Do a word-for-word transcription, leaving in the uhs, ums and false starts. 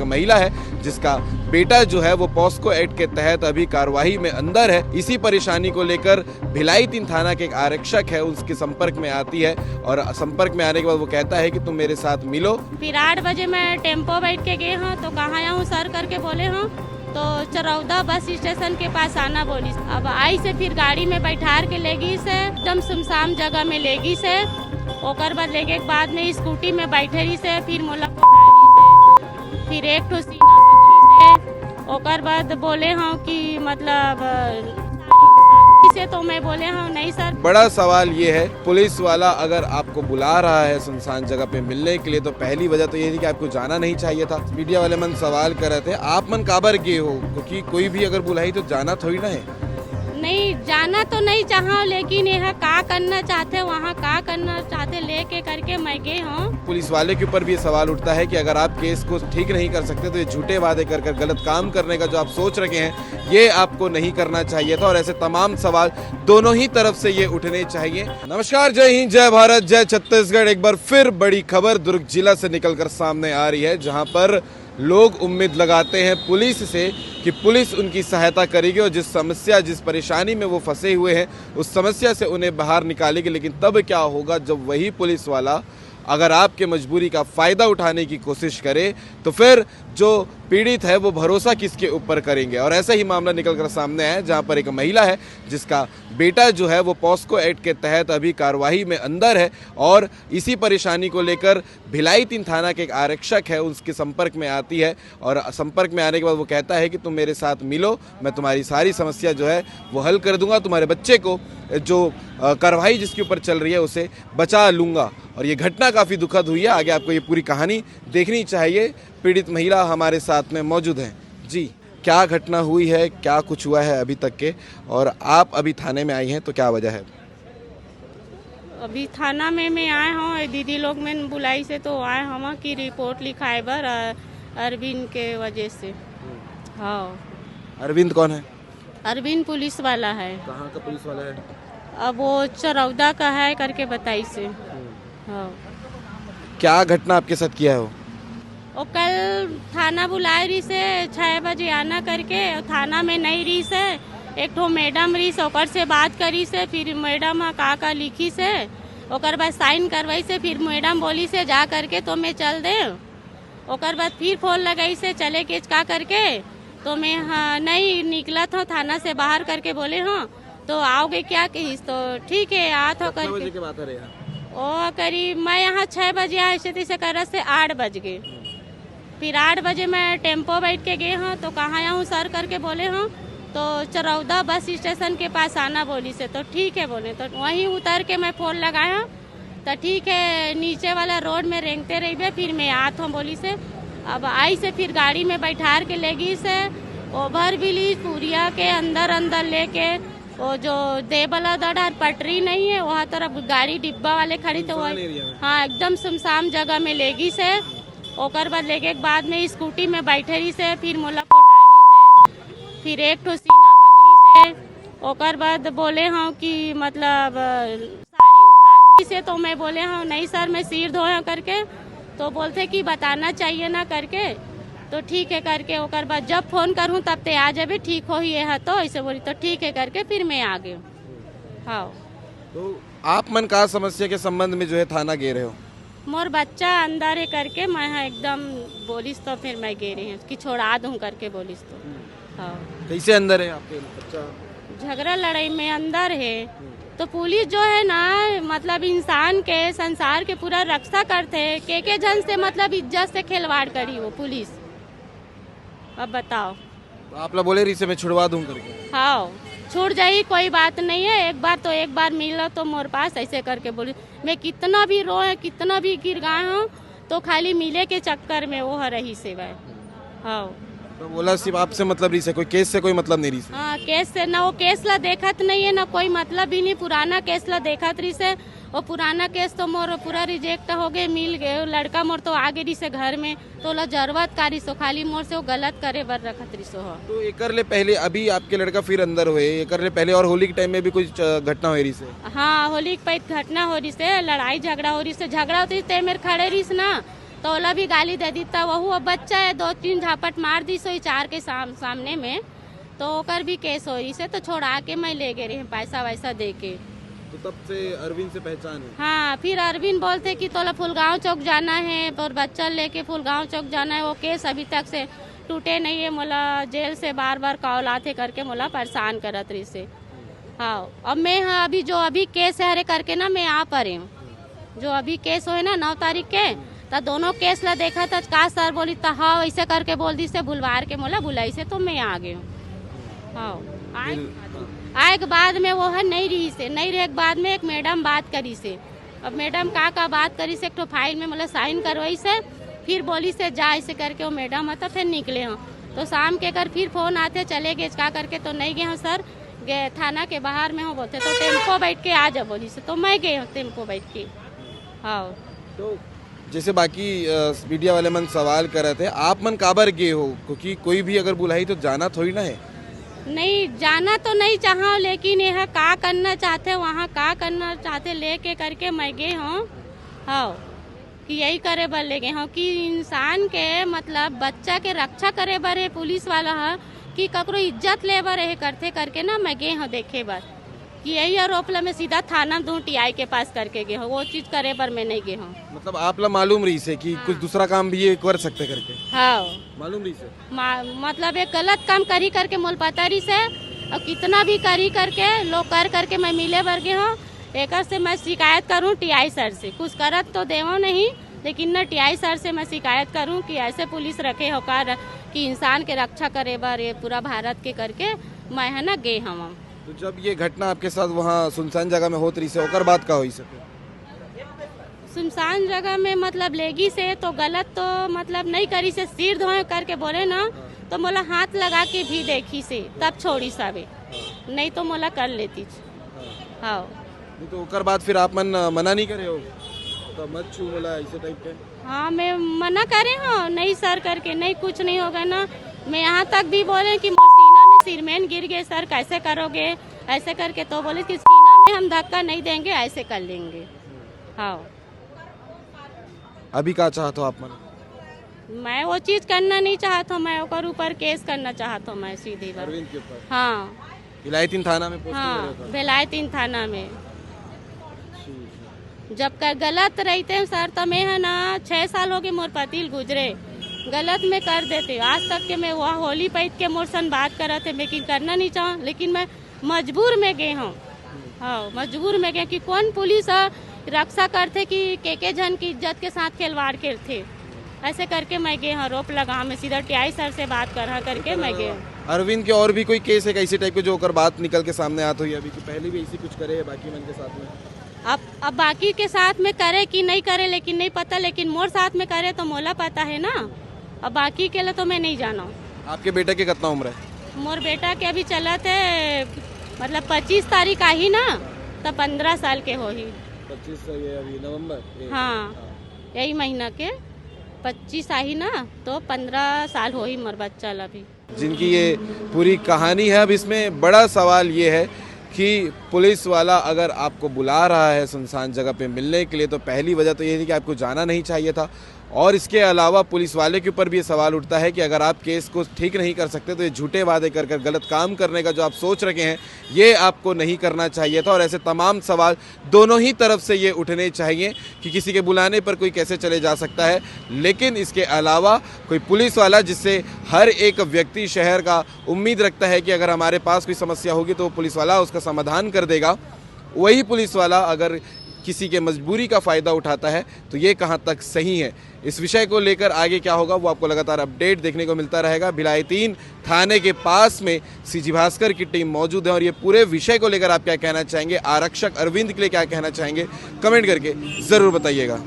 महिला है, जिसका बेटा जो है वो पॉस्को एक्ट के तहत अभी कार्यवाही में अंदर है। इसी परेशानी को लेकर भिलाई तीन थाना के एक आरक्षक है, उसके संपर्क में आती है और संपर्क में आने के बाद वो कहता है कि तुम मेरे साथ मिलो। फिर आठ बजे मैं टेम्पो बैठ के गए हूँ, तो कहाँ आया हूँ सर करके बोले हूँ, तो चरौदा बस स्टेशन के पास आना बोली। अब आई से फिर गाड़ी में बैठार के लेगी से, एकदम सुनसान जगह में लेगी से। ओकर बाद लेके के बाद में स्कूटी में बैठे रही से, फिर मोला कोठारी से, फिर एक ठो सीना पकड़ी से। ओकर बाद बोले हूँ कि मतलब साड़ी उठा दी से, तो मैं बोले हूँ नहीं सर। बड़ा सवाल ये है, पुलिस वाला अगर आपको बुला रहा है सुनसान जगह पे मिलने के लिए, तो पहली वजह तो ये थी कि आपको जाना नहीं चाहिए था। मीडिया वाले मन सवाल कर रहे थे, आप मन काबर गए हो? क्योंकि कोई भी अगर बुलाई तो जाना थोड़ी ना है। नहीं, जाना तो नहीं चाहा, लेकिन यह का करना चाहते, वहाँ का करना चाहते, लेके करके मैं गए हूँ। पुलिस वाले के ऊपर भी ये सवाल उठता है कि अगर आप केस को ठीक नहीं कर सकते, तो ये झूठे वादे कर कर गलत काम करने का जो आप सोच रखे हैं, ये आपको नहीं करना चाहिए था। और ऐसे तमाम सवाल दोनों ही तरफ से ये उठने चाहिए। नमस्कार, जय हिंद, जय भारत, जय छत्तीसगढ़। एक बार फिर बड़ी खबर दुर्ग जिला से निकलकर सामने आ रही है, जहां पर लोग उम्मीद लगाते हैं पुलिस से कि पुलिस उनकी सहायता करेगी और जिस समस्या, जिस परेशानी में वो फंसे हुए हैं, उस समस्या से उन्हें बाहर निकालेगी। लेकिन तब क्या होगा, जब वही पुलिस वाला अगर आपके मजबूरी का फ़ायदा उठाने की कोशिश करे, तो फिर जो पीड़ित है वो भरोसा किसके ऊपर करेंगे? और ऐसा ही मामला निकल कर सामने आया, जहां पर एक महिला है, जिसका बेटा जो है वो पॉस्को एक्ट के तहत अभी कार्यवाही में अंदर है और इसी परेशानी को लेकर भिलाई तीन थाना के एक आरक्षक है, उसके संपर्क में आती है और संपर्क में आने के बाद वो कहता है कि तुम मेरे साथ मिलो, मैं तुम्हारी सारी समस्या जो है वो हल कर दूंगा, तुम्हारे बच्चे को जो अ, कार्रवाई जिसके ऊपर चल रही है उसे बचा लूंगा। और ये घटना काफ़ी दुखद हुई है। आगे आपको ये पूरी कहानी देखनी चाहिए। पीड़ित महिला हमारे साथ में मौजूद हैं। जी, क्या घटना हुई है, क्या कुछ हुआ है अभी तक के, और आप अभी थाने में आई हैं तो क्या वजह है? अभी थाना में मैं आए हूँ, ये दीदी लोग में बुलाई से तो आए हम कि रिपोर्ट लिखाए बर, अ, अरविंद के वजह से। हाँ। अरविंद कौन है? अरविंद पुलिस वाला है। कहाँ का पुलिस वाला है? अब वो चरौदा का है करके बताई से। हाँ। क्या घटना आपके साथ किया है वो? वो कल थाना बुलाए रही से छः बजे आना करके, थाना में नहीं रही से। एक ठो मैडम रही से, ओकर से बात करी से, फिर मैडम ह का का लिखी से, ओकर बाद साइन करवाई से, फिर मैडम बोली से जा करके तो मैं चल दे। ओकर बाद फिर फोन लगाई से चले के का करके, तो मैं हाँ नहीं निकलत हूँ थाना से बाहर करके बोले हूँ, तो आओगे क्या कहिस, तो ठीक है आत हो कितना करके। बजे के बात है यहाँ? ओ करीब मैं यहाँ छः बजे आए से, तैसे करत से आठ बज गए। फिर आठ बजे मैं टेम्पो बैठ के गए हूँ, तो कहाँ आया हूँ सर करके बोले हूँ, तो चरौदा बस स्टेशन के पास आना बोली से, तो ठीक है बोले, तो वहीं उतर के मैं फोन लगाया। तो ठीक है, नीचे वाला रोड में रेंगते रहिबे, फिर मैं आत हूँ बोली से। अब आई से फिर गाड़ी में बैठार के लेगी से, ओवर ब्रिज पुरिया के अंदर अंदर लेके, वो जो देबला दड़ और पटरी नहीं है, वहाँ तरफ गाड़ी डिब्बा वाले खड़ी, तो सुनसान वही एरिया में। हाँ, एकदम सुनसान जगह में लेगी से। ओकर बाद लेके के बाद में स्कूटी में बैठे रही से, फिर मोला कोटारी से, फिर एक ठो सीना पकड़ी से। ओकर बाद बोले हूँ कि मतलब साड़ी उठात रही से, तो मैं बोले हूँ नहीं सर, मैं सिर धोए हूँ करके, तो बोलते कि बताना चाहिए ना करके, तो ठीक है करके ओकर बाद जब फोन करूँ तब ते आ जाबे, ठीक हो ही है तो ऐसे बोली, तो ठीक है करके फिर मैं आ गई। हाँ। तो आप मन का समस्या के संबंध में जो है थाना गए रहे हो? मोर बच्चा अंदर है करके मैं हाँ एकदम बोलिस, तो फिर मैं गए रही हूँ कि छोड़ा दूँ करके बोलिस तो। हाँ। कैसे अंदर है आपके बच्चा? झगड़ा लड़ाई में अंदर है। तो पुलिस जो है ना, मतलब इंसान के, संसार के पूरा रक्षा करते हैं, के के झन से मतलब इज्जत से खिलवाड़ करी वो पुलिस। अब बताओ। तो आप ला बोले रही से मैं छुड़वा दूँ करके? हाँ, छूट जाई, कोई बात नहीं है, एक बार तो, एक बार मिलो तो मोर पास, ऐसे करके बोली। मैं कितना भी रोए, कितना भी गिर गए हूँ, तो खाली मिले के चक्कर में वो रही से वह। हाँ। तो बोला सिर्फ आपसे मतलब रही से, कोई केस से कोई मतलब नहीं रही से? हाँ, केस से ना, वो केस ला देखत नहीं है ना, कोई मतलब भी नहीं। पुराना केस ला देखत रही से, वो पुराना केस तो मोर पूरा रिजेक्ट हो गए, मिल गए। लड़का मोर तो आगे रही से घर में, तो ओला जरूरत का रिसो, खाली मोर से वो गलत करे बर रखत रिसो हो। तो एकर ले पहले अभी आपके लड़का फिर अंदर हुए, एकर ले पहले और होली के टाइम में भी कुछ अ, घटना हुई रही से? हाँ, होली के पहले घटना हो रही से, लड़ाई झगड़ा हो रही से, झगड़ा होती ते मेरे खड़े रहीस ना, तो ओला भी गाली दे दिस, त वहू अब बच्चा है, दो तीन झापट मार दिस होही चार के साम-, सामने में, तो ओकर भी केस होइस हे, तो छोड़ा के मैं ले गे रहेंव पैसा वैसा दे के। तो तब से अरविंद से पहचान है? हाँ, फिर अरविंद बोलथे कि तोला फुलगांव चौक जाना है, तोर बच्चा लेके फुलगांव चौक जाना है। वो केस अभी तक से टूटे नहीं है, मोला जेल से बार बार कॉल आथे करके मोला परेशान करत रहिस हे। हाँ, अब मैं, हाँ, अभी जो अभी केस हरे करके ना मैं आ परेंव। जो अभी केस होए ना नौ तारीख के, त दोनों केस ला देखत हस का सर? बोलिस त हाँ, वैसे करके बोल दिस हे, बुलवार के मोला बुलाइस हे, तो मैं आ गेंव। हाँ, आए के बाद, आए के बाद में वो ह नहीं रहिस हे, नहीं रहे के बाद में एक मैडम बात करिस हे। अब मैडम का का बात करिस हे, एक ठो फाइल में मोला साइन करवाइस हे, फिर बोलिस हे जा, ऐसे करके वो मैडम ह, त फिर निकले हों। तो शाम के अगर फिर फोन आथे चले गेस का करके, तो नहीं गे हों सर, गे थाना के बाहर में हों बोलथे, तो टेम्पो बैठ के आ जा बोलिस हे, तो मैं गे हों टेम्पो बैठ के। हाँ। तो जैसे बाकी, अ, मीडिया वाले मन सवाल करत हे, आप मन काबर गे हो? क्योंकि कोई भी अगर बुलाही तो जाना थोड़ी ना है। नहीं, जाना तो नहीं चाहंव, लेकिन ये ह का करना चाहथे, वहाँ का करना चाहथे, लेके करके मैं गे हों। हाँ, कि यही करे बर ले गे हों कि इंसान के, मतलब बच्चा के रक्षा करे बर ये पुलिस वाला ह, कि ककरो इज्जत ले बर ये करथे करके ना मैं गे हों देखे बर। कि यही आरोप ला मैं सीधा थाना दूं, टीआई के पास करके गे हों, वो चीज करे बर मैं नहीं गे हों। मतलब आप ला मालूम रहिस हे कि हाँ। कुछ दूसरा काम भी ये कर सकथे करके? हाँ। मालूम रहिस हे? मा-, मतलब एक गलत काम करी करके मोला पता रहिस हे, और कितना भी करी करके लोग कर करके मैं मिले बर गे हों। एकर से मैं शिकायत करूं टीआई सर से, कुछ करत तो देवो नहीं, लेकिन न टीआई सर से मैं शिकायत करूं कि ऐसे पुलिस रखे हो का र-, कि इंसान के रक्षा करे बर ये पूरा भारत के करके मैं ह ना गे हवं। तो जब ये घटना आपके साथ वहाँ सुनसान जगह में होत रहिस हे, ओकर बाद का होइस हे? सुनसान जगह में मतलब लेगिस हे तो गलत तो मतलब नहीं करिस हे, सिर धोए करके बोले ना, तो मोला हाथ लगा के भी देखिस हे, तब छोड़िस हे, नहीं तो मोला कर लेतिस। हाँ। नहीं तो ओकर बाद फिर आप मन, अ, मना नहीं करे हो, तो मत छू मोला, ऐसे टाइप के? हाँ, मैं मना करे हों, नहीं सर करके, नहीं कुछ नहीं होगा ना। मैं यहाँ तक भी बोले कि मोर सीना में सिरमेंट गिर गए सर, कैसे करोगे, ऐसे करके तो बोले कि सीना में हम धक्का नहीं देंगे, ऐसे कर लेंगे। हाँ। अभी का चाहत हो आप मन? मैं वो चीज करना नहीं चाहत हों, मैं ओकर ऊपर केस करना चाहत हों, मैं सीधी बात। अरविंद के ऊपर? हाँ। भिलाई तीन थाना में पोस्टिंग हाँ, करे ओकर? भिलाई तीन थाना में। ठीक है। जब कर गलत रहितेंव सर, त मैं ह ना छह साल हो गे मोर पति ल गुजरे, गलत में कर देतेंव। आज तक के मैं वहाँ होली पैत के मोर सन बात करत हे, लेकिन करना नहीं चाहंव, लेकिन मैं मजबूर में गे हों। हाँ, मजबूर में गे कि कौन पुलिस ह रक्षा करथे कि के के झन की इज्जत के साथ खिलवाड़ करथे। ऐसे करके मैं गे हों, आरोप लगा, मैं सीधा टीआई सर से बात करहा करके मैं गे हों। अरविंद के और भी कोई केस है ऐसे टाइप के जो ओकर बात निकल के सामने आत होही अभी कि पहले भी ऐसी कुछ करे है बाकी मन के साथ में? अब, अब बाकी के साथ में करे कि नहीं करे लेकिन नहीं पता, लेकिन मोर साथ में करे तो मोला पता है ना, अब बाकी के लिए तो मैं नहीं जानव। आपके बेटा के कितना उम्र है? मोर बेटा के अभी चलत हे, मतलब पच्चीस तारीख आही ना, त पन्द्रह साल के होही। पच्चीस, ये अभी नवंबर, ये, हाँ, हाँ। यही महीना के पच्चीस आही ना, तो पन्द्रह साल होही मोर बच्चा ला अभी। जिनकी ये पूरी कहानी है। अब इसमें बड़ा सवाल ये है कि पुलिस वाला अगर आपको बुला रहा है सुनसान जगह पे मिलने के लिए, तो पहली वजह तो ये थी कि आपको जाना नहीं चाहिए था, और इसके अलावा पुलिस वाले के ऊपर भी ये सवाल उठता है कि अगर आप केस को ठीक नहीं कर सकते तो ये झूठे वादे कर कर गलत काम करने का जो आप सोच रखे हैं, ये आपको नहीं करना चाहिए था। और ऐसे तमाम सवाल दोनों ही तरफ से ये उठने चाहिए कि किसी के बुलाने पर कोई कैसे चले जा सकता है। लेकिन इसके अलावा कोई पुलिस वाला, जिससे हर एक व्यक्ति शहर का उम्मीद रखता है कि अगर हमारे पास कोई समस्या होगी तो वो पुलिस वाला उसका समाधान कर देगा, वही पुलिस वाला अगर किसी के मजबूरी का फ़ायदा उठाता है तो ये कहाँ तक सही है। इस विषय को लेकर आगे क्या होगा वो आपको लगातार अपडेट देखने को मिलता रहेगा। भिलाई तीन थाने के पास में सीजी भास्कर की टीम मौजूद है और ये पूरे विषय को लेकर आप क्या कहना चाहेंगे, आरक्षक अरविंद के लिए क्या कहना चाहेंगे, कमेंट करके ज़रूर बताइएगा।